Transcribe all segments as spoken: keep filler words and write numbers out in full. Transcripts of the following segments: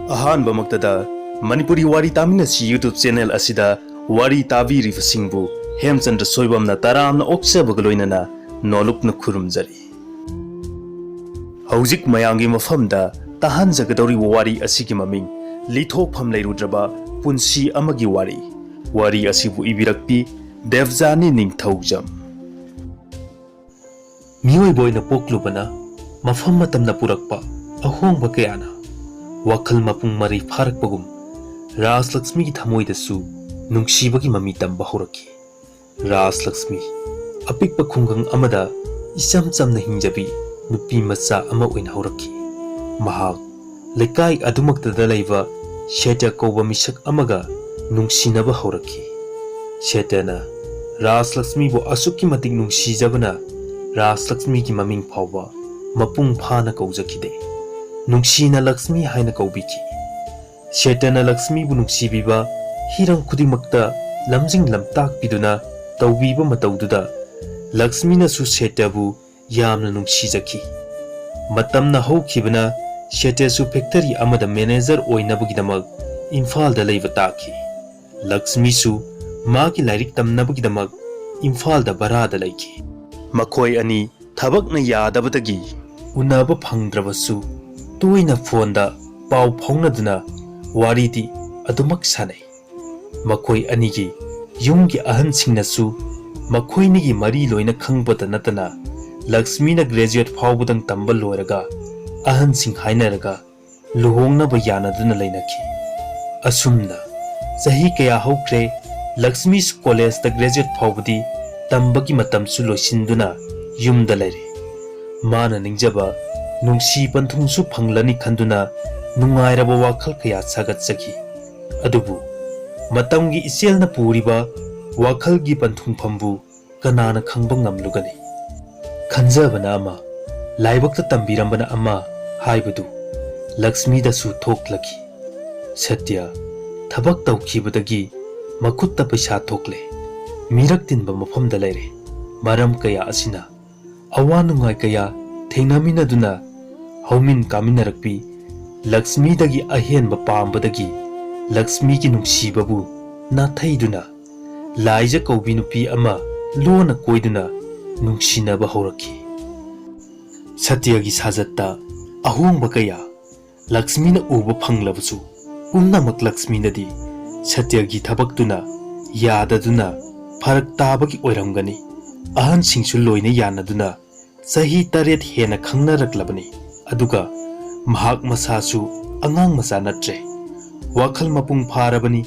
ꯑꯍꯥꯟꯕꯃꯛꯇꯗ ꯃꯅꯤꯄꯨꯔꯤ ꯋꯥꯔꯤ ꯇꯥꯃꯤꯟꯅꯁꯤ YouTube channel ꯑꯁꯤꯗ ꯋꯥꯔꯤ ꯇꯥꯕꯤꯔꯤꯕꯁꯤꯡꯕꯨ ꯍꯦꯝꯆꯟꯗ꯭ꯔ ꯁꯣꯏꯕꯝꯅ ꯇꯔꯥꯝꯅ ꯑꯣꯛꯆꯕꯒ ꯂꯣꯏꯅꯅ ꯅꯣꯂꯨꯛꯅ ꯈꯨꯔꯨꯝꯖꯔꯤ꯫ ꯍꯧꯖꯤꯛ ꯃꯌꯥꯝꯒꯤ ꯃꯐꯝꯗ ꯇꯥꯍꯟꯖꯒꯗꯧꯔꯤꯕ ꯋꯥꯔꯤ ꯑꯁꯤꯒꯤ ꯃꯃꯤꯡ ꯂꯤꯊꯣꯛꯐꯝ ꯂꯩꯔꯨꯗ꯭ꯔꯕ ꯄꯨꯟꯁꯤ ꯑꯃꯒꯤ ꯋꯥꯔꯤ꯫ ꯋꯥꯔꯤ ꯑꯁꯤꯕꯨ ꯏꯕꯤꯔꯛꯄꯤ ꯗꯦꯕꯖꯥꯅꯤ ꯅꯤꯡꯊꯧꯖꯝ꯫ ꯃꯤꯑꯣꯏꯕ ꯑꯣꯏꯅ ꯄꯣꯛꯂꯨꯕꯅ ꯃꯐꯝ ꯃꯇꯝꯅ ꯄꯨꯔꯛꯄ ꯑꯍꯣꯡꯕ ꯀꯌꯥꯅ ꯋꯥꯈꯜ ꯃꯄꯨꯡ ꯃꯔꯩ ꯐꯥꯔꯛꯄꯒꯨꯝ ꯔꯥꯖꯂꯛꯁꯃꯤꯒꯤ ꯊꯃꯣꯏꯗꯁꯨ ꯅꯨꯡꯁꯤꯕꯒꯤ ꯃꯃꯤ ꯇꯝꯕ ꯍꯧꯔꯛꯈꯤ꯫ ꯔꯥꯖꯂꯛꯁꯃꯤ ꯑꯄꯤꯛꯄ ꯈꯨꯡꯒꯪ ꯑꯃꯗ ꯏꯆꯝ ꯆꯝꯅ ꯍꯤꯡꯖꯕꯤ ꯅꯨꯄꯤ ꯃꯆꯥ ꯑꯃ ꯑꯣꯏꯅ ꯍꯧꯔꯛꯈꯤ꯫ ꯃꯍꯥꯛ ꯂꯩꯀꯥꯏ ꯑꯗꯨꯃꯛꯇꯗ ꯂꯩꯕ ꯁꯦꯇ꯭ꯌ ꯀꯧꯕ ꯃꯤꯁꯛ ꯑꯃꯒ ꯅꯨꯡꯁꯤꯅꯕ ꯍꯧꯔꯛꯈꯤ꯫ ꯁꯦꯇ꯭ꯌꯅ ꯔꯥꯖꯂꯛꯁꯃꯤꯕꯨ ꯑꯁꯨꯛꯀꯤ ꯃꯇꯤꯛ ꯅꯨꯡꯁꯤꯖꯕꯅ ꯔꯥꯖꯂꯛꯁꯃꯤꯒꯤ ꯃꯃꯤꯡ ꯐꯥꯎꯕ ꯃꯄꯨꯡ ꯐꯥꯅ ꯀꯧꯖꯈꯤꯗꯦ꯫ ꯅꯨꯡꯁꯤꯅ ꯂꯛꯁꯃꯤ ꯍꯥꯏꯅ ꯀꯧꯕꯤꯈꯤ꯫ ꯁꯦꯇ꯭ꯌꯅ ꯂꯛꯁꯃꯤꯕꯨ ꯅꯨꯡꯁꯤꯕꯤꯕ ꯍꯤꯔꯝ ꯈꯨꯗꯤꯡꯃꯛꯇ ꯂꯝꯖꯤꯡ ꯂꯝꯇꯥꯛꯄꯤꯗꯨꯅ ꯇꯧꯕꯤꯕ ꯃꯇꯧꯗꯨꯗ ꯂꯛꯁꯃꯤꯅꯁꯨ ꯁꯦꯇ꯭ꯌꯕꯨ ꯌꯥꯝꯅ ꯅꯨꯡꯁꯤꯖꯈꯤ꯫ ꯃꯇꯝꯅ ꯍꯧꯈꯤꯕꯅ ꯁꯦꯇ꯭ꯌꯁꯨ ꯐꯦꯛꯇꯔꯤ ꯑꯃꯗ ꯃꯦꯅꯦꯖꯔ ꯑꯣꯏꯅꯕꯒꯤꯗꯃꯛ ꯏꯝꯐꯥꯜꯗ ꯂꯩꯕ ꯇꯥꯈꯤ꯫ ꯂꯛꯁꯃꯤꯁꯨ ꯃꯥꯒꯤ ꯂꯥꯏꯔꯤꯛ ꯇꯝꯅꯕꯒꯤꯗꯃꯛ ꯏꯝꯐꯥꯜꯗ ꯚꯔꯥꯗ ꯂꯩꯈꯤ꯫ ꯃꯈꯣꯏ ꯑꯅꯤ ꯊꯕꯛꯅ ꯌꯥꯗꯕꯗꯒꯤ ꯎꯅꯕ ꯐꯪꯗ꯭ꯔꯕꯁꯨ ꯇꯣꯏꯅ ꯐꯣꯟꯗ ꯄꯥꯎ ꯐꯥꯎꯅꯗꯨꯅ ꯋꯥꯔꯤꯗꯤ ꯑꯗꯨꯃꯛ ꯁꯥꯟꯅꯩ꯫ ꯃꯈꯣꯏ ꯑꯅꯤꯒꯤ ꯌꯨꯝꯒꯤ ꯑꯍꯟꯁꯤꯡꯅꯁꯨ ꯃꯈꯣꯏꯅꯤꯒꯤ ꯃꯔꯤ ꯂꯣꯏꯅ ꯈꯪꯕꯇ ꯅꯠꯇꯅ ꯂꯛꯁꯃꯤꯅ ꯒ꯭ꯔꯦꯖꯨꯑꯦꯠ ꯐꯥꯎꯕꯗꯪ ꯇꯝꯕ ꯂꯣꯏꯔꯒ ꯑꯍꯟꯁꯤꯡ ꯍꯥꯏꯅꯔꯒ ꯂꯨꯍꯣꯡꯅꯕ ꯌꯥꯅꯗꯨꯅ ꯂꯩꯅꯈꯤ꯫ ꯑꯁꯨꯝꯅ ꯆꯍꯤ ꯀꯌꯥ ꯍꯧꯈ꯭ꯔꯦ꯫ ꯂꯛꯁꯃꯤꯁꯨ ꯀꯣꯂꯦꯖꯇ ꯒ꯭ꯔꯦꯖꯨꯑꯦꯠ ꯐꯥꯎꯕꯗꯤ ꯇꯝꯕꯒꯤ ꯃꯇꯝꯁꯨ ꯂꯣꯏꯁꯤꯟꯗꯨꯅ ꯌꯨꯝꯗ ꯂꯩꯔꯦ꯫ ꯃꯥꯅ ꯅꯤꯡꯖꯕ ꯅꯨꯡꯁꯤ ꯄꯟꯊꯨꯡꯁꯨ ꯐꯪꯂꯅꯤ ꯈꯟꯗꯨꯅ ꯅꯨꯡꯉꯥꯏꯔꯕ ꯋꯥꯈꯜ ꯀꯌꯥ ꯁꯥꯒꯠꯆꯈꯤ꯫ ꯑꯗꯨꯕꯨ ꯃꯇꯝꯒꯤ ꯏꯆꯦꯜꯅ ꯄꯨꯔꯤꯕ ꯋꯥꯈꯜꯒꯤ ꯄꯟꯊꯨꯡꯐꯝꯕꯨ ꯀꯅꯥꯅ ꯈꯪꯕ ꯉꯝꯂꯨꯒꯅꯤ? ꯈꯟꯖꯕꯅ ꯑꯃ, ꯂꯥꯏꯕꯛꯇ ꯇꯝꯕꯤꯔꯝꯕꯅ ꯑꯃ ꯍꯥꯏꯕꯗꯨ ꯂꯛꯁꯃꯤꯗꯁꯨ ꯊꯣꯛꯂꯛꯈꯤ꯫ ꯁꯇ꯭ꯌ ꯊꯕꯛ ꯇꯧꯈꯤꯕꯗꯒꯤ ꯃꯈꯨꯠꯇ ꯄꯩꯁꯥ ꯊꯣꯛꯂꯦ꯫ ꯃꯤꯔꯛ ꯇꯤꯟꯕ ꯃꯐꯝꯗ ꯂꯩꯔꯦ꯫ ꯃꯔꯝ ꯀꯌꯥ ꯑꯁꯤꯅ ꯑꯋꯥ ꯅꯨꯡꯉꯥꯏ ꯀꯌꯥ ꯊꯦꯡꯅꯃꯤꯟꯅꯗꯨꯅ ꯍꯧꯃꯤꯟ ꯀꯥꯃꯤꯟꯅꯔꯛꯄꯤ ꯂꯛꯁꯃꯤꯗꯒꯤ ꯑꯍꯦꯟꯕ ꯄꯥꯝꯕꯗꯒꯤ ꯂꯛꯁꯃꯤꯒꯤ ꯅꯨꯡꯁꯤꯕꯕꯨ ꯅꯥꯊꯩꯗꯨꯅ ꯂꯥꯏꯖ ꯀꯧꯕꯤ ꯅꯨꯄꯤ ꯑꯃ ꯂꯣꯟꯅ ꯀꯣꯏꯗꯨꯅ ꯅꯨꯡꯁꯤꯅꯕ ꯍꯧꯔꯛꯈꯤ꯫ ꯁꯇ꯭ꯌꯒꯤ ꯁꯥꯖꯠꯇ ꯑꯍꯣꯡꯕ ꯀꯌꯥ ꯂꯛꯁꯃꯤꯅ ꯎꯕ ꯐꯪꯂꯕꯁꯨ, ꯄꯨꯝꯅꯃꯛ ꯂꯛꯁꯃꯤꯅꯗꯤ ꯁꯇ꯭ꯌꯒꯤ ꯊꯕꯛꯇꯨꯅ ꯌꯥꯗꯗꯨꯅ ꯐꯔꯛ ꯇꯥꯕꯒꯤ ꯑꯣꯏꯔꯝꯒꯅꯤ꯫ ꯑꯍꯟꯁꯤꯡꯁꯨ ꯂꯣꯏꯅ ꯌꯥꯅꯗꯨꯅ ꯆꯍꯤ ꯇꯔꯦꯠ ꯍꯦꯟꯅ ꯈꯪꯅꯔꯛꯂꯕꯅꯤ꯫ ꯑꯗꯨꯒ ꯃꯍꯥꯛ ꯃꯁꯥꯁꯨ ꯑꯉꯥꯡ ꯃꯆꯥ ꯅꯠꯇ꯭ꯔꯦ꯫ ꯋꯥꯈꯜ ꯃꯄꯨꯡ ꯐꯥꯔꯕꯅꯤ꯫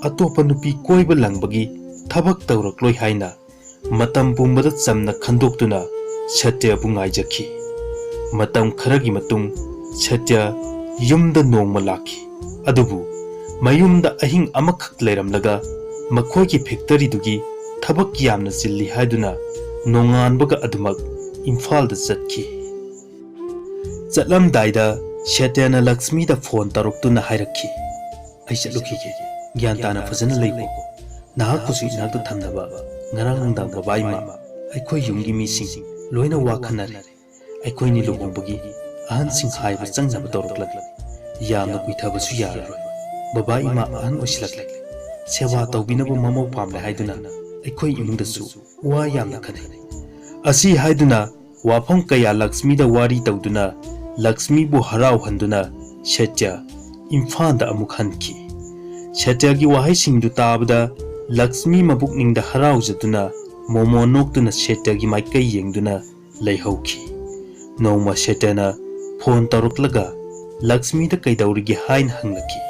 ꯑꯇꯣꯞꯄ ꯅꯨꯄꯤ ꯀꯣꯏꯕ ꯂꯪꯕꯒꯤ ꯊꯕꯛ ꯇꯧꯔꯛꯂꯣꯏ ꯍꯥꯏꯅ ꯃꯇꯝ ꯄꯨꯝꯕꯗ ꯆꯝꯅ ꯈꯟꯗꯣꯛꯇꯨꯅ ꯁꯇ꯭ꯌꯕꯨ ꯉꯥꯏꯖꯈꯤ꯫ ꯃꯇꯝ ꯈꯔꯒꯤ ꯃꯇꯨꯡ ꯁꯇ꯭ꯌ ꯌꯨꯝꯗ ꯅꯣꯡꯃ ꯂꯥꯛꯈꯤ꯫ ꯑꯗꯨꯕꯨ ꯃꯌꯨꯝꯗ ꯑꯍꯤꯡ ꯑꯃꯈꯛ ꯂꯩꯔꯝꯂꯒ ꯃꯈꯣꯏꯒꯤ ꯐꯦꯛꯇꯔꯤꯗꯨꯒꯤ ꯊꯕꯛ ꯌꯥꯝꯅ ꯆꯤꯜꯂꯤ ꯍꯥꯏꯗꯨꯅ ꯅꯣꯡꯉꯥꯟꯕꯒ ꯑꯗꯨꯃꯛ ꯏꯝꯐꯥꯜꯗ ꯆꯠꯈꯤ꯫ ꯆꯠꯂꯝꯗꯥꯏꯗ ꯁꯇ꯭ꯌꯅ ꯂꯛꯁꯃꯤꯗ ꯐꯣꯟ ꯇꯧꯔꯛꯇꯨꯅ ꯍꯥꯏꯔꯛꯈꯤ, "ꯑꯩ ꯆꯠꯂꯨꯈꯤꯒꯦ꯫ ꯒ꯭ꯌꯥꯟ ꯇꯥꯅ ꯐꯖꯅ ꯂꯩꯀꯣ꯫ ꯅꯍꯥꯛꯄꯨꯁꯨ ꯏꯅꯥꯛꯇ ꯊꯝꯅꯕ ꯉꯔꯥꯡ ꯅꯨꯡꯗꯥꯡ ꯕꯕꯥ ꯏꯃꯥ, ꯑꯩꯈꯣꯏ ꯌꯨꯝꯒꯤ ꯃꯤꯁꯤꯡ ꯂꯣꯏꯅ ꯋꯥ ꯈꯟꯅꯔꯦ꯫ ꯑꯩꯈꯣꯏꯅꯤ ꯂꯨꯍꯣꯡꯕꯒꯤ ꯑꯍꯟꯁꯤꯡ ꯍꯥꯏꯕ ꯆꯪꯅꯕ ꯇꯧꯔꯛꯂꯒ ꯌꯥꯝꯅ ꯀꯨꯏꯊꯕꯁꯨ ꯌꯥꯔꯔꯣꯏ꯫ ꯕꯕꯥ ꯏꯃꯥ ꯑꯍꯟ ꯑꯣꯏꯁꯤꯜꯂꯛꯂꯦ꯫ ꯁꯦꯕꯥ ꯇꯧꯕꯤꯅꯕ ꯃꯃꯧ ꯄꯥꯝꯂꯦ ꯍꯥꯏꯗꯨꯅ ꯑꯩꯈꯣꯏ ꯏꯃꯨꯡꯗꯁꯨ ꯋꯥ ꯌꯥꯝꯅ ꯈꯟꯅꯩ"꯫ ꯑꯁꯤ ꯍꯥꯏꯗꯨꯅ ꯋꯥꯐꯝ ꯀꯌꯥ ꯂꯛꯁꯃꯤꯗ ꯋꯥꯔꯤ ꯇꯧꯗꯨꯅ ꯂꯛꯁꯃꯤꯕꯨ ꯍꯔꯥꯎꯍꯟꯗꯨꯅ ꯁꯇ꯭ꯌ ꯏꯝꯐꯥꯜꯗ ꯑꯃꯨꯛ ꯍꯟꯈꯤ꯫ ꯁꯇ꯭ꯌꯒꯤ ꯋꯥꯍꯩꯁꯤꯡꯗꯨ ꯇꯥꯕꯗ ꯂꯛꯁꯃꯤ ꯃꯕꯨꯛꯅꯤꯡꯗ ꯍꯔꯥꯎꯖꯗꯨꯅ ꯃꯣꯃꯣ ꯅꯣꯛꯇꯨꯅ ꯁꯇ꯭ꯌꯒꯤ ꯃꯥꯏꯀꯩ ꯌꯦꯡꯗꯨꯅ ꯂꯩꯍꯧꯈꯤ꯫ ꯅꯣꯡꯃ ꯁꯇ꯭ꯌꯅ ꯐꯣꯟ ꯇꯧꯔꯛꯂꯒ ꯂꯛꯁꯃꯤꯗ ꯀꯩꯗꯧꯔꯤꯒꯦ ꯍꯥꯏꯅ ꯍꯪꯂꯛꯈꯤ꯫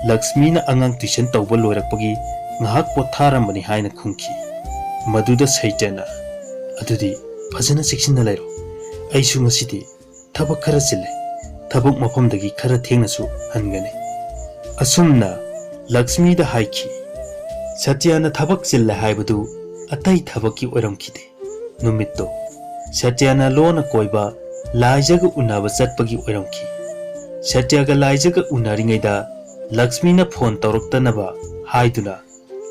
ꯂꯛꯁꯃꯤꯅ ꯑꯉꯥꯡ ꯇ꯭ꯌꯨꯁꯟ ꯇꯧꯕ ꯂꯣꯏꯔꯛꯄꯒꯤ ꯉꯥꯏꯍꯥꯛ ꯄꯣꯊꯥꯔꯝꯕꯅꯤ ꯍꯥꯏꯅ ꯈꯨꯝꯈꯤ꯫ ꯃꯗꯨꯗ ꯁꯇ꯭ꯌꯅ, "ꯑꯗꯨꯗꯤ ꯐꯖꯅ ꯆꯦꯛꯁꯤꯟꯅ ꯂꯩꯔꯣ꯫ ꯑꯩꯁꯨ ꯉꯁꯤꯗꯤ ꯊꯕꯛ ꯈꯔ ꯆꯤꯜꯂꯦ꯫ ꯊꯕꯛ ꯃꯐꯝꯗꯒꯤ ꯈꯔ ꯊꯦꯡꯅꯁꯨ ꯍꯟꯒꯅꯤ"꯫ ꯑꯁꯨꯝꯅ ꯂꯛꯁꯃꯤꯗ ꯍꯥꯏꯈꯤ꯫ ꯁꯇ꯭ꯌꯅ ꯊꯕꯛ ꯆꯤꯜꯂꯦ ꯍꯥꯏꯕꯗꯨ ꯑꯇꯩ ꯊꯕꯛꯀꯤ ꯑꯣꯏꯔꯝꯈꯤꯗꯦ꯫ ꯅꯨꯃꯤꯠꯇꯣ ꯁꯇ꯭ꯌꯅ ꯂꯣꯟꯅ ꯀꯣꯏꯕ ꯂꯥꯏꯖꯒ ꯎꯅꯕ ꯆꯠꯄꯒꯤ ꯑꯣꯏꯔꯝꯈꯤ꯫ ꯁꯇ꯭ꯌꯒ ꯂꯥꯏꯖꯒ ꯎꯅꯔꯤꯉꯩꯗ ꯂꯛꯁꯃꯤꯅ ꯐꯣꯟ ꯇꯧꯔꯛꯇꯅꯕ ꯍꯥꯏꯗꯨꯅ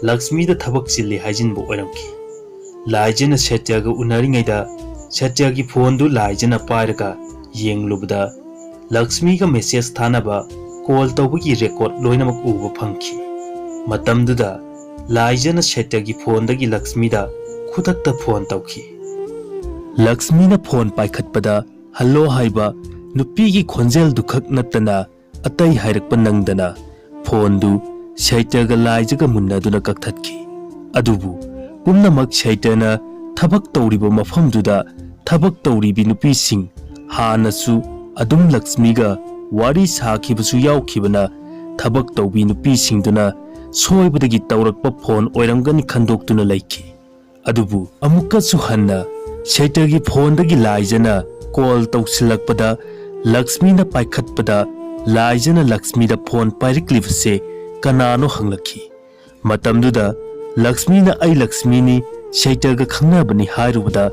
ꯂꯛꯁꯃꯤꯗ ꯊꯕꯛ ꯆꯤꯜꯂꯤ ꯍꯥꯏꯖꯤꯟꯕ ꯑꯣꯏꯔꯝꯈꯤ꯫ ꯂꯥꯏꯖꯅ ꯁꯇ꯭ꯌꯒ ꯎꯅꯔꯤꯉꯩꯗ ꯁꯇ꯭ꯌꯒꯤ ꯐꯣꯟꯗꯨ ꯂꯥꯏꯖꯅ ꯄꯥꯏꯔꯒ ꯌꯦꯡꯂꯨꯕꯗ ꯂꯛꯁꯃꯤꯒ ꯃꯦꯁꯦꯖ ꯊꯥꯅꯕ, ꯀꯣꯜ ꯇꯧꯕꯒꯤ ꯔꯦꯀꯣꯔꯗ ꯂꯣꯏꯅꯃꯛ ꯎꯕ ꯐꯪꯈꯤ꯫ ꯃꯇꯝꯗꯨꯗ ꯂꯥꯏꯖꯅ ꯁꯦꯇ꯭ꯌꯒꯤ ꯐꯣꯟꯗꯒꯤ ꯂꯛꯁꯃꯤꯗ ꯈꯨꯗꯛꯇ ꯐꯣꯟ ꯇꯧꯈꯤ꯫ ꯂꯛꯁꯃꯤꯅ ꯐꯣꯟ ꯄꯥꯏꯈꯠꯄꯗ "ꯍꯜꯂꯣ" ꯍꯥꯏꯕ ꯅꯨꯄꯤꯒꯤ ꯈꯣꯟꯖꯦꯜꯗꯨꯈꯛ ꯅꯠꯇꯅ ꯑꯇꯩ ꯍꯥꯏꯔꯛꯄ ꯅꯪꯗꯅ ꯐꯣꯟꯗꯨ ꯁꯩꯇ꯭ꯌꯒ ꯂꯥꯏꯖꯒ ꯃꯨꯟꯅꯗꯨꯅ ꯀꯛꯊꯠꯈꯤ꯫ ꯑꯗꯨꯕꯨ ꯄꯨꯝꯅꯃꯛ ꯁꯩꯇ꯭ꯌꯅ ꯊꯕꯛ ꯇꯧꯔꯤꯕ ꯃꯐꯝꯗꯨꯗ ꯊꯕꯛ ꯇꯧꯔꯤꯕꯤ ꯅꯨꯄꯤꯁꯤꯡ, ꯍꯥꯟꯅꯁꯨ ꯑꯗꯨꯝ ꯂꯛꯁꯃꯤꯒ ꯋꯥꯔꯤ ꯁꯥꯈꯤꯕꯁꯨ ꯌꯥꯎꯈꯤꯕꯅ, ꯊꯕꯛ ꯇꯧꯕꯤ ꯅꯨꯄꯤꯁꯤꯡꯗꯨꯅ ꯁꯣꯏꯕꯗꯒꯤ ꯇꯧꯔꯛꯄ ꯐꯣꯟ ꯑꯣꯏꯔꯝꯒꯅꯤ ꯈꯟꯗꯣꯛꯇꯨꯅ ꯂꯩꯈꯤ꯫ ꯑꯗꯨꯕꯨ ꯑꯃꯨꯛꯀꯁꯨ ꯍꯟꯅ ꯁꯩꯇ꯭ꯌꯒꯤ ꯐꯣꯟꯗꯒꯤ ꯂꯥꯏꯖꯅ ꯀꯣꯜ ꯇꯧꯁꯤꯜꯂꯛꯄꯗ, ꯂꯛꯁꯃꯤꯅ ꯄꯥꯏꯈꯠꯄꯗ, ꯂꯥꯏꯖꯅ ꯂꯛꯁꯃꯤꯗ ꯐꯣꯟ ꯄꯥꯏꯔꯛꯂꯤꯕꯁꯦ ꯀꯅꯥꯅꯣ ꯍꯪꯂꯛꯈꯤ꯫ ꯃꯇꯝꯗꯨꯗ ꯂꯛꯁꯃꯤꯅ "ꯑꯩ ꯂꯛꯁꯃꯤꯅꯤ, ꯁꯩꯇ꯭ꯌꯒ ꯈꯪꯅꯕꯅꯤ" ꯍꯥꯏꯔꯨꯕꯗ,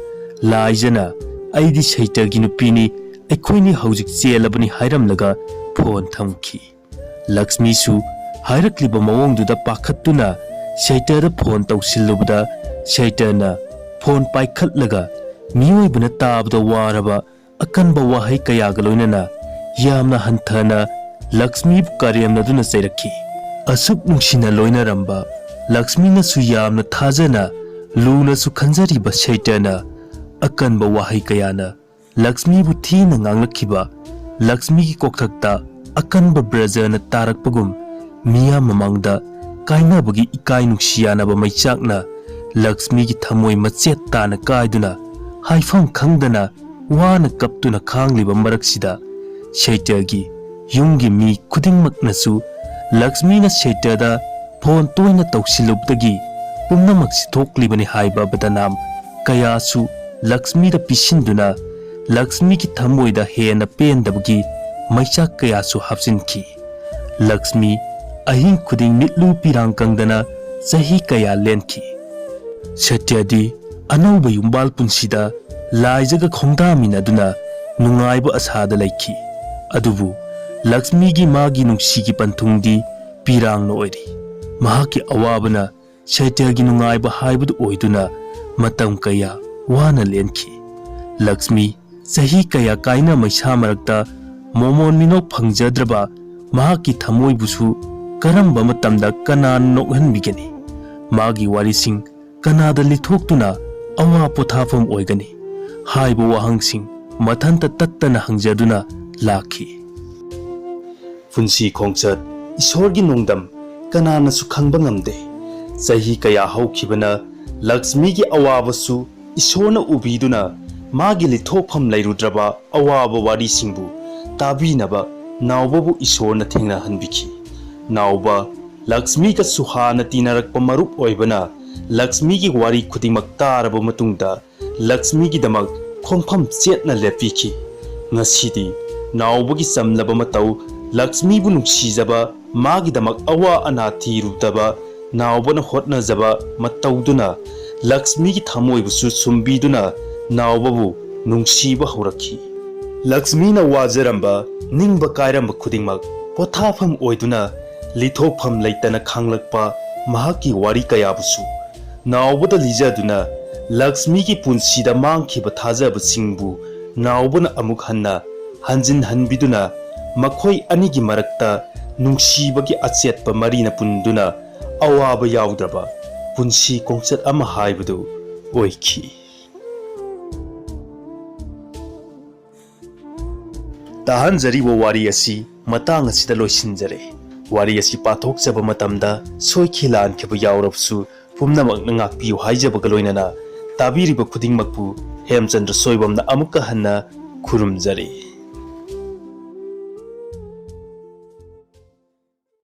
ꯂꯥꯏꯖꯅ "ꯑꯩꯗꯤ ꯁꯩꯇ꯭ꯌꯒꯤ ꯅꯨꯄꯤꯅꯤ, ꯑꯩꯈꯣꯏꯅꯤ ꯍꯧꯖꯤꯛ ꯆꯦꯜꯂꯕꯅꯤ" ꯍꯥꯏꯔꯝꯂꯒ ꯐꯣꯟ ꯊꯝꯈꯤ꯫ ꯂꯛꯁꯃꯤꯁꯨ ꯍꯥꯏꯔꯛꯂꯤꯕ ꯃꯑꯣꯡꯗꯨꯗ ꯄꯥꯈꯠꯇꯨꯅ ꯁꯩꯇ꯭ꯌꯗ ꯐꯣꯟ ꯇꯧꯁꯤꯜꯂꯨꯕꯗ, ꯁꯩꯇ꯭ꯌꯅ ꯐꯣꯟ ꯄꯥꯏꯈꯠꯂꯒ ꯃꯤꯑꯣꯏꯕꯅ ꯇꯥꯕꯗ ꯋꯥꯔꯕ ꯑꯀꯟꯕ ꯋꯥꯍꯩ ꯀꯌꯥꯒ ꯂꯣꯏꯅꯅ ꯌꯥꯝꯅ ꯍꯟꯊꯅ ꯂꯛꯁꯃꯤꯕꯨ ꯀꯔꯦꯝꯅꯗꯨꯅ ꯆꯩꯔꯛꯈꯤ꯫ ꯑꯁꯨꯛ ꯅꯨꯡꯁꯤꯅ ꯂꯣꯏꯅꯔꯝꯕ, ꯂꯛꯁꯃꯤꯅꯁꯨ ꯌꯥꯝꯅ ꯊꯥꯖꯅ ꯂꯨꯅꯁꯨ ꯈꯟꯖꯔꯤꯕ ꯁꯩꯇ꯭ꯌꯅ ꯑꯀꯟꯕ ꯋꯥꯍꯩ ꯀꯌꯥꯅ ꯂꯛꯁꯃꯤꯕꯨ ꯊꯤꯅ ꯉꯥꯡꯂꯛꯈꯤꯕ, ꯂꯛꯁꯃꯤꯒꯤ ꯀꯣꯛꯊꯛꯇ ꯑꯀꯟꯕ ꯕ꯭ꯔꯖꯅ ꯇꯥꯔꯛꯄꯒꯨꯝ, ꯃꯤꯌꯥꯝ ꯃꯃꯥꯡꯗ ꯀꯥꯏꯅꯕꯒꯤ ꯏꯀꯥꯏ ꯅꯨꯡꯁꯤ ꯌꯥꯅꯕ ꯃꯩꯆꯥꯛꯅ ꯂꯛꯁꯃꯤꯒꯤ ꯊꯃꯣꯏ ꯃꯆꯦꯠ ꯇꯥꯅ ꯀꯥꯏꯗꯨꯅ, ꯍꯥꯏꯐꯝ ꯈꯪꯗꯅ ꯋꯥꯅ ꯀꯞꯇꯨꯅ ꯈꯥꯡꯂꯤꯕ ꯃꯔꯛꯁꯤꯗ, ꯁꯩꯇ꯭ꯌꯒꯤ ꯌꯨꯝꯒꯤ ꯃꯤ ꯈꯨꯗꯤꯡꯃꯛꯅꯁꯨ ꯂꯛꯁꯃꯤꯅ ꯁꯩꯇ꯭ꯌꯗ ꯐꯣꯟ ꯇꯣꯏꯅ ꯇꯧꯁꯤꯜꯂꯨꯕꯗꯒꯤ ꯄꯨꯝꯅꯃꯛꯁꯤ ꯊꯣꯛꯂꯤꯕꯅꯤ ꯍꯥꯏꯕ ꯕꯗꯅꯥꯝ ꯀꯌꯥꯁꯨ ꯂꯛꯁꯃꯤꯗ ꯄꯤꯁꯤꯟꯗꯨꯅ, ꯂꯛꯁꯃꯤꯒꯤ ꯊꯃꯣꯏꯗ ꯍꯦꯟꯅ ꯄꯦꯟꯗꯕꯒꯤ ꯃꯩꯆꯥꯛ ꯀꯌꯥꯁꯨ ꯍꯥꯞꯆꯤꯟꯈꯤ꯫ ꯂꯛꯁꯃꯤ ꯑꯍꯤꯡ ꯈꯨꯗꯤꯡ ꯃꯤꯠꯂꯨ ꯄꯤꯔꯥꯡ ꯀꯪꯗꯅ ꯆꯍꯤ ꯀꯌꯥ ꯂꯦꯟꯈꯤ꯫ ꯁꯇ꯭ꯌꯗꯤ ꯑꯅꯧꯕ ꯌꯨꯝꯕꯥꯜ ꯄꯨꯟꯁꯤꯗ ꯂꯥꯏꯖꯒ ꯈꯣꯡꯗꯥꯃꯤꯟꯅꯗꯨꯅ ꯅꯨꯡꯉꯥꯏꯕ ꯑꯁꯥꯗ ꯂꯩꯈꯤ꯫ ꯑꯗꯨꯕꯨ ꯂꯛꯁꯃꯤꯒꯤ ꯃꯥꯒꯤ ꯅꯨꯡꯁꯤꯒꯤ ꯄꯟꯊꯨꯡꯗꯤ ꯄꯤꯔꯥꯡꯅ ꯑꯣꯏꯔꯤ꯫ ꯃꯍꯥꯛꯀꯤ ꯑꯋꯥꯕꯅ ꯁꯇ꯭ꯌꯒꯤ ꯅꯨꯡꯉꯥꯏꯕ ꯍꯥꯏꯕꯗꯨ ꯑꯣꯏꯗꯨꯅ ꯃꯇꯝ ꯀꯌꯥ ꯋꯥꯅ ꯂꯦꯟꯈꯤ꯫ ꯂꯛꯁꯃꯤ ꯆꯍꯤ ꯀꯌꯥ ꯀꯥꯏꯅ ꯃꯩꯁꯥ ꯃꯔꯛꯇ ꯃꯣꯃꯣꯟ ꯃꯤꯅꯣꯛ ꯐꯪꯖꯗ꯭ꯔꯕ ꯃꯍꯥꯛꯀꯤ ꯊꯃꯣꯏꯕꯨꯁꯨ ꯀꯔꯝꯕ ꯃꯇꯝꯗ ꯀꯅꯥꯅ ꯅꯣꯛꯍꯟꯕꯤꯒꯅꯤ? ꯃꯥꯒꯤ ꯋꯥꯔꯤꯁꯤꯡ ꯀꯅꯥꯗ ꯂꯤꯊꯣꯛꯇꯨꯅ ꯑꯋꯥ ꯄꯣꯊꯥꯐꯝ ꯑꯣꯏꯒꯅꯤ? ꯍꯥꯏꯕ ꯋꯥꯍꯪꯁꯤꯡ ꯃꯊꯟꯇ ꯇꯠꯇꯅ ꯍꯪꯖꯗꯨꯅ ꯂꯥꯛꯈꯤ꯫ ꯄꯨꯟꯁꯤ ꯈꯣꯡꯆꯠ, ꯏꯁꯣꯔꯒꯤ ꯅꯣꯡꯗꯝ ꯀꯅꯥꯅꯁꯨ ꯈꯪꯕ ꯉꯝꯗꯦ꯫ ꯆꯍꯤ ꯀꯌꯥ ꯍꯧꯈꯤꯕꯅ ꯂꯛꯁꯃꯤꯒꯤ ꯑꯋꯥꯕꯁꯨ ꯏꯁꯣꯔꯅ ꯎꯕꯤꯗꯨꯅ ꯃꯥꯒꯤ ꯂꯤꯊꯣꯛꯐꯝ ꯂꯩꯔꯨꯗ꯭ꯔꯕ ꯑꯋꯥꯕ ꯋꯥꯔꯤꯁꯤꯡꯕꯨ ꯇꯥꯕꯤꯅꯕ ꯅꯥꯎꯕꯕꯨ ꯏꯁꯣꯔꯅ ꯊꯦꯡꯅꯍꯟꯕꯤꯈꯤ꯫ ꯅꯥꯎꯕ ꯂꯛꯁꯃꯤꯒꯁꯨ ꯍꯥꯟꯅ ꯇꯤꯟꯅꯔꯛꯄ ꯃꯔꯨꯞ ꯑꯣꯏꯕꯅ ꯂꯛꯁꯃꯤꯒꯤ ꯋꯥꯔꯤ ꯈꯨꯗꯤꯡꯃꯛ ꯇꯥꯔꯕ ꯃꯇꯨꯡꯗ ꯂꯛꯁꯃꯤꯒꯤꯗꯃꯛ ꯈꯣꯡꯐꯝ ꯆꯦꯠꯅ ꯂꯦꯞꯄꯤꯈꯤ꯫ ꯉꯁꯤꯗꯤ ꯅꯥꯎꯕꯒꯤ ꯆꯝꯂꯕ ꯃꯇꯧ, ꯂꯛꯁꯃꯤꯕꯨ ꯅꯨꯡꯁꯤꯖꯕ, ꯃꯥꯒꯤꯗꯃꯛ ꯑꯋꯥ ꯑꯅꯥ ꯊꯤꯔꯨꯗꯕ, ꯅꯥꯎꯕꯅ ꯍꯣꯠꯅꯖꯕ ꯃꯇꯧꯗꯨꯅ ꯂꯛꯁꯃꯤꯒꯤ ꯊꯃꯣꯏꯕꯨꯁꯨ ꯁꯨꯝꯕꯤꯗꯨꯅ ꯅꯥꯎꯕꯕꯨ ꯅꯨꯡꯁꯤꯕ ꯍꯧꯔꯛꯈꯤ꯫ ꯂꯛꯁꯃꯤꯅ ꯋꯥꯖꯔꯝꯕ, ꯅꯤꯡꯕ ꯀꯥꯏꯔꯝꯕ ꯈꯨꯗꯤꯡꯃꯛ ꯄꯣꯊꯥꯐꯝ ꯑꯣꯏꯗꯨꯅ ꯂꯤꯊꯣꯛꯐꯝ ꯂꯩꯇꯅ ꯈꯥꯡꯂꯛꯄ ꯃꯍꯥꯛꯀꯤ ꯋꯥꯔꯤ ꯀꯌꯥꯕꯨꯁꯨ ꯅꯥꯎꯕꯗ ꯂꯤꯖꯗꯨꯅ ꯂꯛꯁꯃꯤꯒꯤ ꯄꯨꯟꯁꯤꯗ ꯃꯥꯡꯈꯤꯕ ꯊꯥꯖꯕꯁꯤꯡꯕꯨ ꯅꯥꯎꯕꯅ ꯑꯃꯨꯛ ꯍꯟꯅ ꯍꯟꯖꯤꯟꯍꯟꯕꯤꯗꯨꯅ ꯃꯈꯣꯏ ꯑꯅꯤꯒꯤ ꯃꯔꯛꯇ ꯅꯨꯡꯁꯤꯕꯒꯤ ꯑꯆꯦꯠꯄ ꯃꯔꯤꯅ ꯄꯨꯟꯗꯨꯅ ꯑꯋꯥꯕ ꯌꯥꯎꯗ꯭ꯔꯕ ꯄꯨꯟꯁꯤ ꯈꯣꯡꯆꯠ ꯑꯃ ꯍꯥꯏꯕꯗꯨ ꯑꯣꯏꯈꯤ꯫ ꯇꯥꯍꯟꯖꯔꯤꯕ ꯋꯥꯔꯤ ꯑꯁꯤ ꯃꯇꯥꯡ ꯑꯁꯤꯗ ꯂꯣꯏꯁꯤꯟꯖꯔꯦ꯫ ꯋꯥꯔꯤ ꯑꯁꯤ ꯄꯥꯊꯣꯛꯆꯕ ꯃꯇꯝꯗ ꯁꯣꯏꯈꯤ ꯂꯥꯟꯈꯤꯕ ꯌꯥꯎꯔꯕꯁꯨ ꯄꯨꯝꯅꯃꯛꯅ ꯉꯥꯛꯄꯤꯌꯨ ꯍꯥꯏꯖꯕꯒ ꯂꯣꯏꯅꯅ ꯇꯥꯕꯤꯔꯤꯕ ꯈꯨꯗꯤꯡꯃꯛꯄꯨ ꯍꯦꯝꯆꯟꯗ꯭ꯔ ꯁꯣꯏꯕꯝꯅ ꯑꯃꯨꯛꯀ ꯍꯟꯅ ꯈꯨꯔꯨꯝꯖꯔꯤ꯫